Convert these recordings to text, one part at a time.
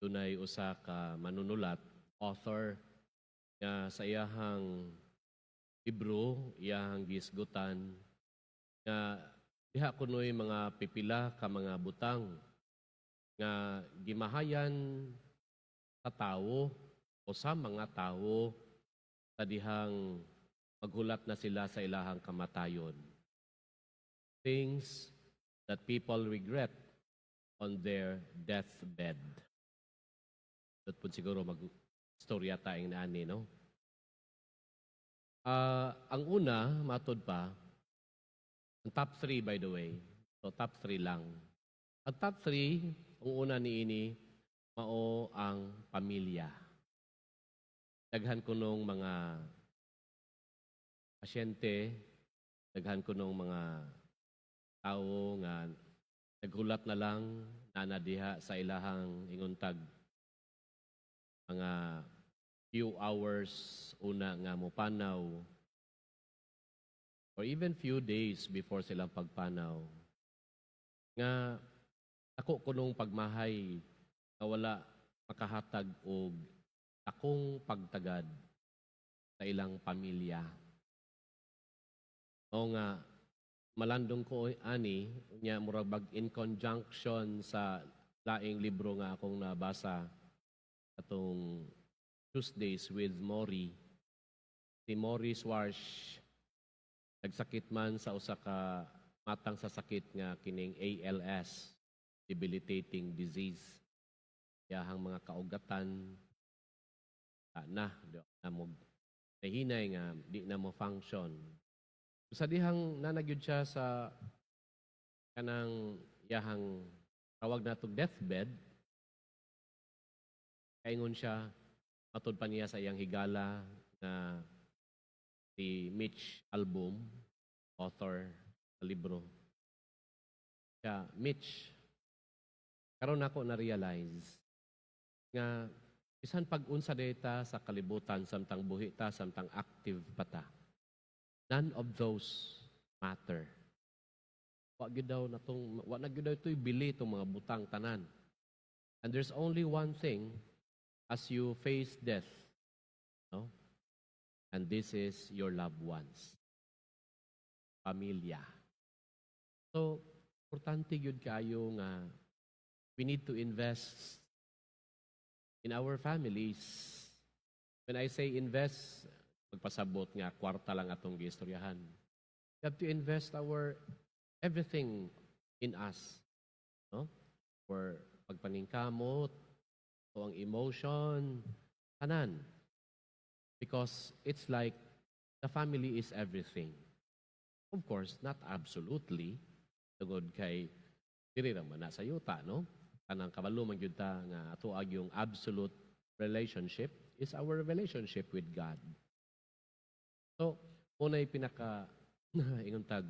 Dunay usa ka manunulat, author, nga sa iyahang libro, iyahang gisgutan nga diha kunoy mga pipila ka mga butang nga gimahayan sa tawo o sa mga tawo sa dihang maghulat na sila sa ilahang kamatayon. Things that people regret on their deathbed. Dot po siguro mag-storya tayong naani, no? Ang una, matod pa, ang top three, by the way. So top three lang. Ang top three, ang una niini, mao ang pamilya. Daghan ko nung mga pasyente, daghan ko nung mga tao nga naghulat na lang na diha sa ilahang ingon tag mga few hours una nga mopanaw or even few days before silang pagpanaw nga ako kunong pagmahay nga wala makahatag og akong pagtagad sa ilang pamilya. O nga malandong ko ani unya murag bag in conjunction sa laing libro nga akong nabasa atong Tuesdays with Morrie. Si Morrie Schwartz nagsakit man sa usa ka matang sa sakit nga kining ALS, debilitating disease. Iyahang mga kaugatan na di na mo nahinay nga di na mo function. Sa dihang nanagyud siya sa kanang iyahang tawag natog deathbed, kaingon siya, matod pa niya sa iyang higala nga si Mitch Albom, author sa libro. Siya, "Mitch, karon ako na-realize nga bisan pag-unsa data sa kalibutan samtang buhi ta, samtang active pa ta, none of those matter. Wa gyud daw natong wa na gyud daw ito'y bili itong mga butang tanan. And there's only one thing as you face death, no? And this is your loved ones. Pamilya." So, importante gyud kayo nga we need to invest in our families. When I say invest, magpasabot nga kwarta lang atong giistoryahan. We have to invest our everything in us. No? For pagpaningkamot, o ang emotion, tanan. Because it's like the family is everything. Of course, not absolutely. Tungod kay diri ra man na sa yuta, no? Kanang kabalo man gyud ta nga ato yung absolute relationship is our relationship with God. So, unay pinaka ingon tag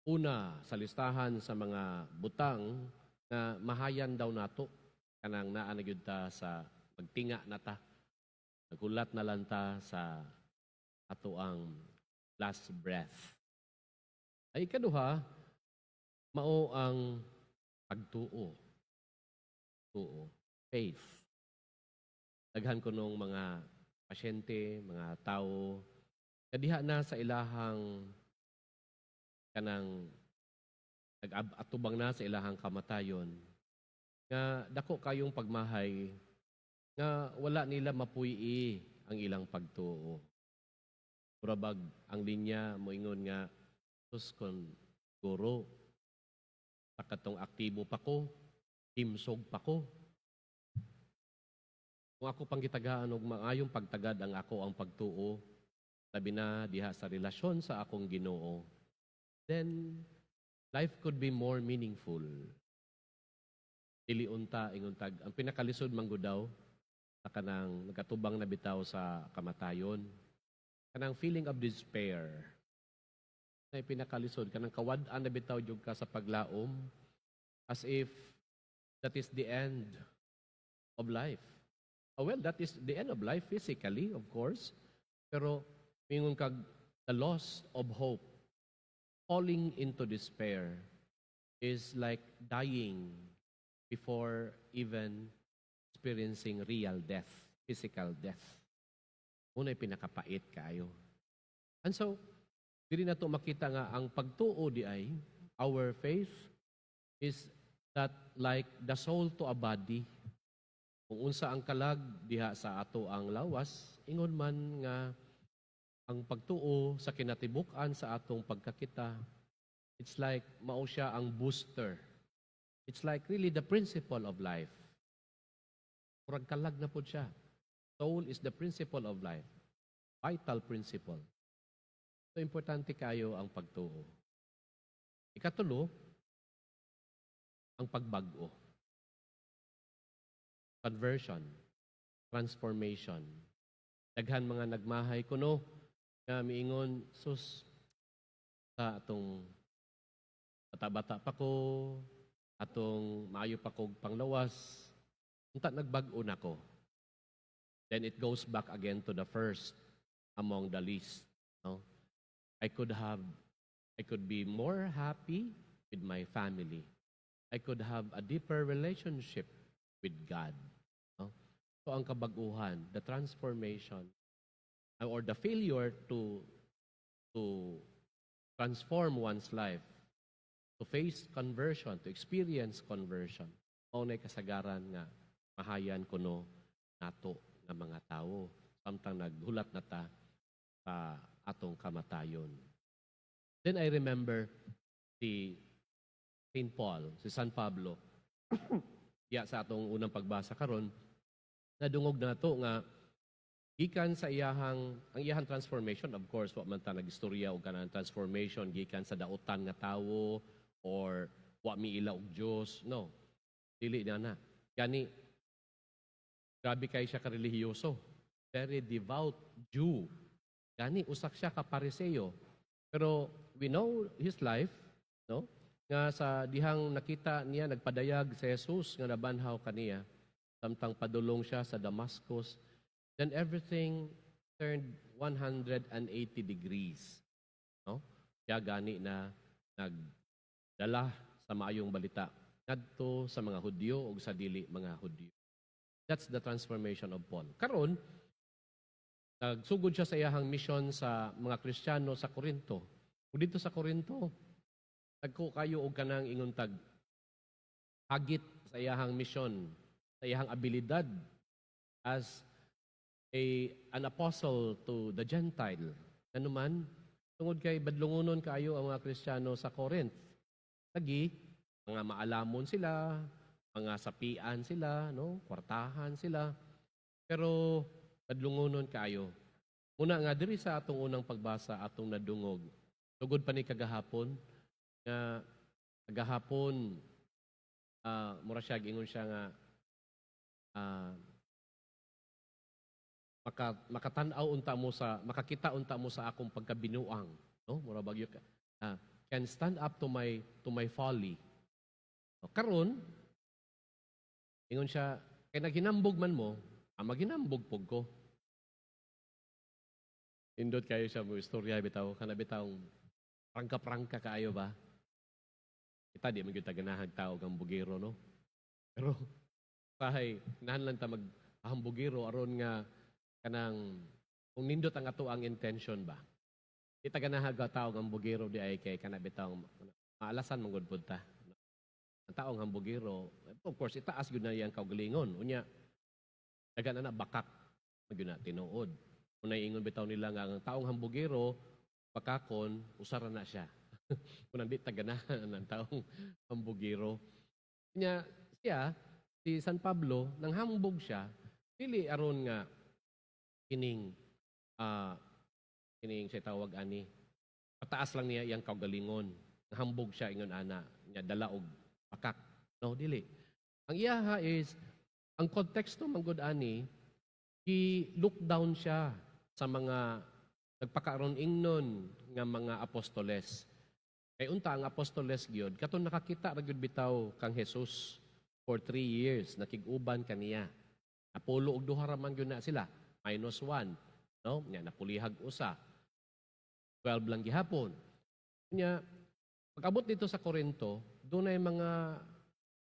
una sa listahan sa mga butang na mahayan daw nato kanang naa na gyud ta sa magtinga na ta, naghulat na lang ta sa ato ang last breath. Ay ikaduha, mao ang pagtuo. Tuo, faith. Daghan ko nung mga pasyente, mga tao, kadiha na sa ilahang kanang nag-atubang na sa ilahang kamatayon, nga dako kayong pagmahay nga wala nila mapuy ang ilang pagtuo. Murabag ang linya moingon nga, "Sus, kon guro sa katong aktibo pa ko, himsog pa ko. Kung ako pang gitagaan og maayong pagtagad ang ako ang pagtuo, labi na diha sa relasyon sa akong Ginoo, then life could be more meaningful." Dili unta ingon tag ang pinakalisod man gud daw sa kanang nagkatubang na bitaw sa kamatayon, kanang feeling of despair. Na pinakalisod kanang kawad-an na bitaw jud ka sa paglaom as if that is the end of life. Oh, well, that is the end of life physically, of course. Pero mingon kag the loss of hope, falling into despair is like dying. before even experiencing real death, physical death. Mao na'y pinakapait kaayo. And so, diri nato makita nga ang pagtuo diay, our faith is that like the soul to a body. Kung unsa ang kalag diha sa ato ang lawas, ingon man nga ang pagtuo sa kinatibuk-an sa atong pagkakita, it's like mao siya ang booster. It's like really the principle of life. Murag kalag na pod siya. Soul is the principle of life. Vital principle. So, importante kaayo ang pagtuo. Ikatulo, ang pagbag-o. Conversion, transformation. Daghan mga nagmahay kuno nga miingon, "Sus, sa atong bata-bata pa ko, atong maayo pa kog panglawas, unta nagbag-o na ko." Then it goes back again to the first among the list. No? I could be more happy with my family. I could have a deeper relationship with God. No? So ang kabaguhan, the transformation, or the failure to transform one's life, to face conversion, to experience conversion, mao na'y kasagaran nga mahayan kuno nato nga mga tawo samtang naghulat na ta sa atong kamatayon. Then I remember si St. Paul, si San Pablo. Ya sa atong unang pagbasa karon, nadungog nato nga gikan sa iyahang ang iyahang transformation. Of course, wa man ta nagistorya og kanang transformation gikan sa dautan nga tawo or wa miila og Dios, no, dili na na gani. Grabe kay siya ka relihiyoso, very devout Jew gani, usa siya ka Pariseo. Pero we know his life, no, nga sa dihang nakita niya, nagpadayag sa Jesus nga nabanhaw kaniya samtang padulong siya sa Damascus, then everything turned 180 degrees, no? Siya gani na nagdala sa maayong balita ngadto sa mga Hudyo ug sa dili mga Hudyo. That's the transformation of Paul. Karon, nagsugod siya sa iyahang mission sa mga Kristiyano sa Corinto. Ug dito sa Corinto, dagko kaayo og kanang ingon tag hagit sa iyahang mission, sa iyahang abilidad as a an apostle to the Gentile. Ano man, tungod kay badlungonon kaayo ang mga Kristiyano sa Corinth. Lagi, mga maalamon sila, mga sapian sila, no? Kwartahan sila. Pero badlungonon kaayo. Muna nga diri sa atong unang pagbasa, atong nadungog. Tugod pa ni kagahapon nga kagahapon, mura siya ingon siya nga makatan-aw unta mo sa, makakita unta mo sa akong pagkabinuang, no? Mura bagyo ka can stand up to my folly. O, karon ingon siya, kay naghinambog man mo, maghinambog pog ko. Indot kaayo siya mo istorya bitaw, kana bitawng prangka-prangka kaayo ba. Kita di man gyud ta ganahag tao kang bugiro, no? Pero sahay kinahanglan ta mag hambugiro aron nga kanang kung nindot ang ato ang intention ba. Di ta ganahag tao ang bugiro di ay kay kana bitawng maalasan man gud pud ta. Ang taong hambugiro, of course, itaas gyud na iyang kaugalingon. Unya, dagan na bakak gyud na tinuod. Unay ingon bitaw nila nga ang taong hambugiro, bakakon, usara na siya. Kung hindi ta ganahan ang taong hambugiro. Unya, siya, si San Pablo, nang hambog siya, dili aron nga kining siya tawag ani, pataas lang niya iyang kaugalingon. Hambog siya ingon ana, niya dala og pakak. No, dili. Ang iyaha is ang konteksto manggod ani, gi-look down siya sa mga nagpakaron ingnon nga mga apostoles. Kay unta ang apostoles gyud katong nakakita ra gyud bitaw kang Jesus for 3 years, nakig-uban kaniya. Napulo og duha ra man gyud na sila, minus 1, no? Nya napulihag usa. 12 lang gihapon. Nya pag-abot dito sa Corinto, dunay mga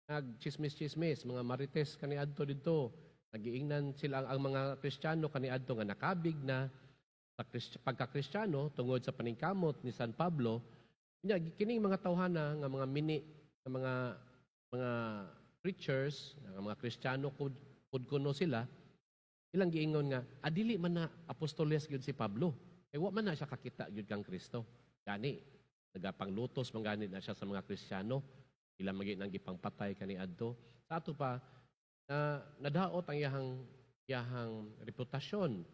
Nagchismis-chismis, mga marites kaniadto didto. Nagiingnan sila ang mga Kristiyano kaniadto nga nakabig na sa pagka-Kristiyano tungod sa paningkamot ni San Pablo. Nya kining mga tawhana nga mga mini nga mga preachers, nga mga Kristiyano kud kuno sila, ilang giingon nga adili man na apostoles gyud si Pablo. Kay wa man na siya kakita gyud kang Kristo. Gani nagapanglutos man gani na siya sa mga Kristiyano, ila magi nang gipangpatay kaniadto. Sa ato pa na nadaot ang iyahang reputasyon,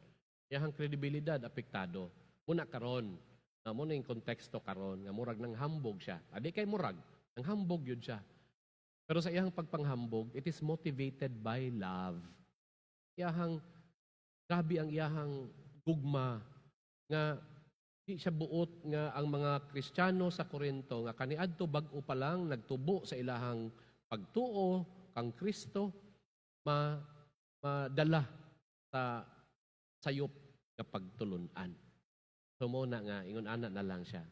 iyahang kredibilidad apektado. Muna karon, na mo na yung konteksto karon nga murag nang hambog siya. Adi kay murag, nang hambog yun siya. Pero sa iyang pagpanghambog, it is motivated by love. Iyahang grabe ang iyahang gugma nga di siya buot nga ang mga Kristiyano sa Korinto nga kaniadto bag-o pa lang nagtubo sa ilahang pagtuo kang Kristo madala sa sayop nga pagtulun-an. So mo na nga ingon ana na lang siya.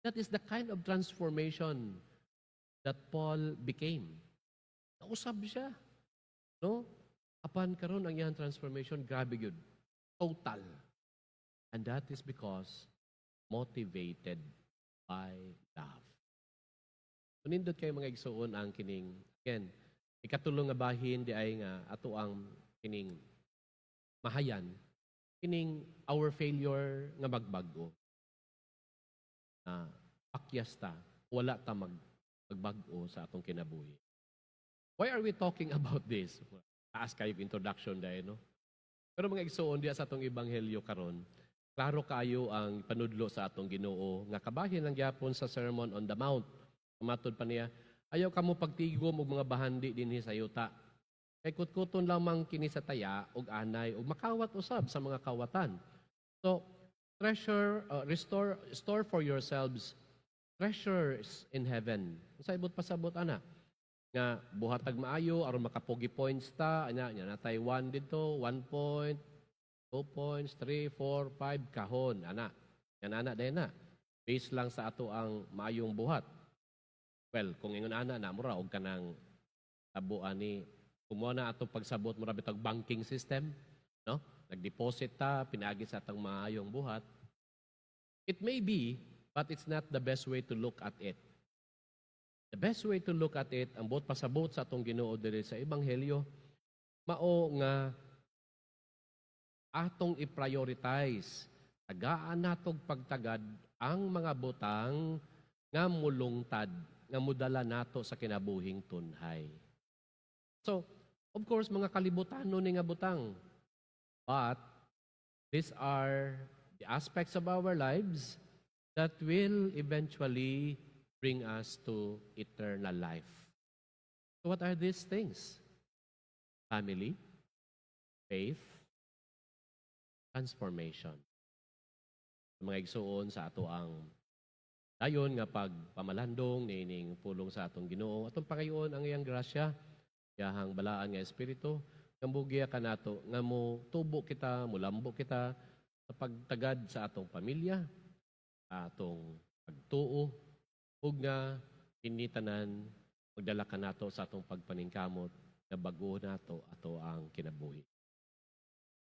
That is the kind of transformation that Paul became. Nausab siya. No? Apan karon ang iyang transformation, grabe gyud. Total. And that is because motivated by love. So, nindot kayo, mga igsuon, ang kining, again, ikatulong nga bahin di ay nga ato ang kining mahayan kining our failure nga magbag-o. Na pakyas ta, wala ta magbag-o sa atong kinabuhi. Why are we talking about this? Taas kayo introduction dahil, no? Pero mga igsuon, diya sa atong ebanghelyo karon, klaro kayo ang panudlo sa atong Ginoo nga kabahin lang gyapon sa Sermon on the Mount. Matod pa niya, "Ayaw kamo pagtigom og mga bahandi dinhi sa yuta. Kay kutkuton lamang kini sa taya ug anay ug makawat usab sa mga kawatan." So, treasure, restore, store for yourselves treasures in heaven. Sa ibot pasabot ana nga buhatag maayo aron makapogi points ta anya nya natay 1 dito, 1 point, 2 points, 3, 4, 5 kahon ana. Yan ana dayon na. Based lang sa ato ang maayong buhat. Well, kung ingon ana na mura og kanang tabo ani kumuha na ato pagsabot, mura bitag banking system, no? Nagdeposit ta pinaagi sa atong maayong buhat. It may be, but it's not the best way to look at it. The best way to look at it, ang buot pasabot sa atong Ginoo diri sa ebanghelyo, mao nga atong i-prioritize, tagaan natog pagtagad ang mga butang nga mulungtad, nga mudala nato sa kinabuhing tunhay. So, of course, mga kalibutano ni nga butang. But these are the aspects of our lives that will eventually bring us to eternal life. So what are these things? Family, faith, transformation. Mga igsuon, sa ato ang dayon nga pagpamalandong niining pulong sa atong Ginoo, atong pangayoon ang iyang grasya, iyahang balaan nga espiritu, nga mugiya kanato nga mo tubo kita, mulambo kita sa pagtagad sa atong pamilya, atong pagtuo, ug nga kini tanan magdala kanato sa atong pagpaningkamot nga bag-o nato ato ang kinabuhi.